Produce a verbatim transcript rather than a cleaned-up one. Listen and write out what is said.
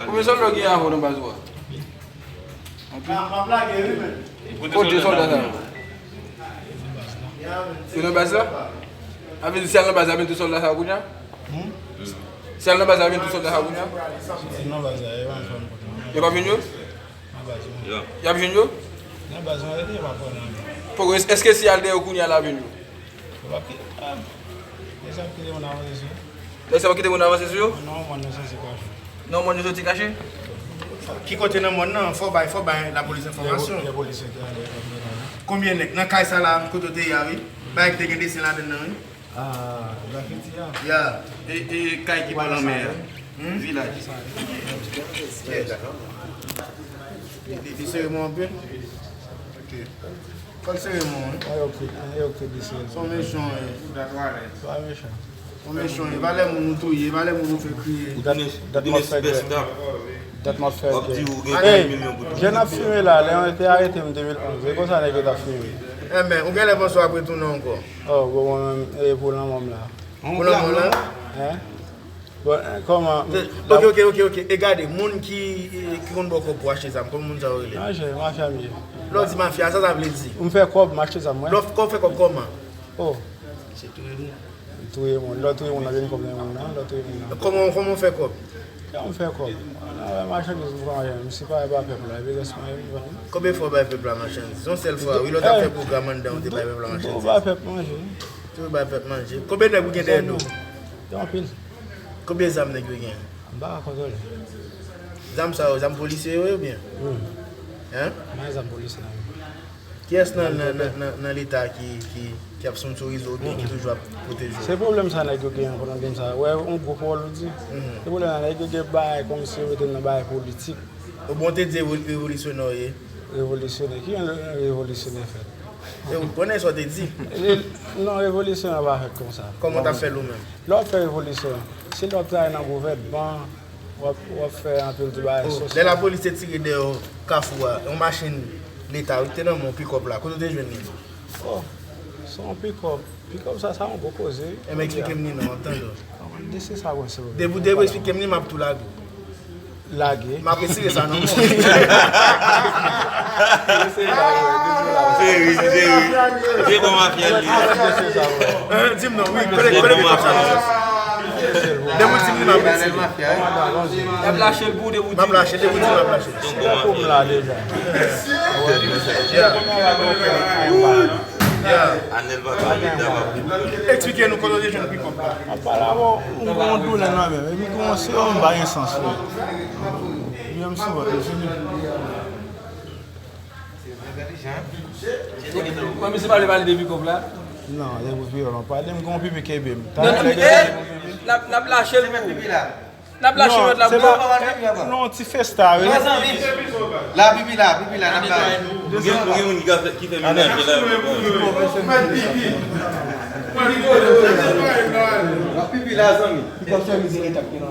Konbyen sòlda w gen avè w nan baz ou a? Anpil? Kote sòlda sa yo? Yo nan baz la? Sa vle di si y al nan baz la, y ap jwenn tout sòlda sa yo kounye a? Si y al nan baz la, y ap jwenn tout sòlda sa yo kounye a? Yo p ap jwenn yo? Y ap jwenn yo? Poko, èske si y al dèyè yo kounye a, l ap jwenn yo? Yo p ap kite, ah, yo p ap kite moun avanse sou yo. Lè sa yo kite moun avanse sou yo? Nan yon mòn yo soti kache. Nan yon mòn yo soti kache? Ki kote nan mòn nan? Fò bay, fò bay lapolis enfòmasyon. Konbyen nèg? Nan kay sa la, kote w te ye a, wi. Bagay ki te gen desen ladann nan, wi. Ah, grafiti a. Ya. E, e kay ki bò lanmè a. Vilaj. Li, li, li sere mwen anpil. Ok. Fò l sere mwen, wi. An yo ki, an yo ki di se. Son mechan, wi. Pa mechan. Son mechan, wi. Valè moun ou touye, valè moun ou fè kriye. Dat, dat m ap fè gè. Dat m ap fè gè. Ey, jèn ap fime la, lè yo te arete m de mil onz, e konsa nèg yo t ap fime. Enben, ou genlè panse w ap retounen ankò. Oh, bon, mwen menm, e pou lanmò m la. Pou lanmò w la? Hein? Bon, eh, kòman? Ok, ok, ok, ok. E gade, moun ki, ki konn ba w kòb pou achte zam, kòman moun sa yo rele? Mafya, mafya m ye. Lè w di mafya, sa sa vle di? M fè kòb, m achte zam, mwen. Lè w f-, kòman w fè kòb kòman? Oh. Se touye moun. M touye moun. Lè w touye moun nan, gen kòb nan moun nan, lè w touye moun nan. Kòman, kòman w fè kòb? Kòman m fè kòb? Nan machandiz m pran, m sipare ba pèp la, epi rès mwen, m vann. Konbyen fwa w bay pèp la machandiz? Yon sèl fwa, wi, lè w t ap fè pwogram anndan, ou te bay pèp la machandiz. M bay pèp manje. Toujou bay pèp manje. Konbyen nèg ou gen dèyè do w? Gen anpil. Konbyen zam nèg yo gen? M pa ka kontwole. Zam sa yo, zam polisye yo ye oubyen? Wi. Hein? M pa gen zam polisye nan men m. Kiyès nan, nan, nan, nan, nan Leta ki, ki, ki ap sponsorize w oubyen ki toujou ap pwoteje w? Se pwoblèm sa nèg yo genyen, pou nan gen sa. Wè, yon gwo pawòl ou di. Se pwoblèm sa nèg yo gen bagay kòmsi yo mete m nan bagay politik. Ou bon te di revo-, revolisyonè w ye? Revolisyonè? Ki jan revolisyonè fèt? E ou konnen sa w te di? Non, revolisyonè pa fèt konsa. Kòman w t ap fè l ou menm? Lè w ap fè revolisyon, se lè w ap travay nan gouvènman, w ap, w ap fè anpil ti bagay sosyal. Lè lapolis te tire dèyè w Kafou a, yon machin Leta wi ki te nan men w, pikòp la, kote w te jwenn li? Oh, se yon pikòp. Pikòp sa, sa yon gwo koze wi. Enben, eksplike m li non, m ap tande w. Kòman? Di se sa konn se. Depi w te eksplike m li, m ap tou lage w. Lage. M ap retire sa nan men w. Se ri, se ri. Se bon mafya li. Hein, di m non, wi, kote, kote pikòp sa? Depi w di m li, m ap retire. Y ap lache l pou ou, depi w di m. M ap lache, depi w di m, m ap lache. Se pou m la deja. Yeah. Yeah. Anèl pa pale, dam ap vin. Eksplike nou kote w te jwenn pikòp la. Apa la, bon, m gen yon doulè nan men m. Epi gen yon serum m pa gen sans, frè. Li menm sou vant, li fini. Kòm misye pa vle pale de pikòp la? Non, se pou vyolon. Pale, m gen yon pipi kenbe m. Non, non, eh, n ap, n ap lache l pou ou. N ap lache lòt la pou yo. Non, ti festa, wi. La pipi la, pipi la, n ap la. Ou gen, ou gen moun ki ka fè, ki fè menaj la. Pipi la, zanmi. Li pa fè mize etap ki nan.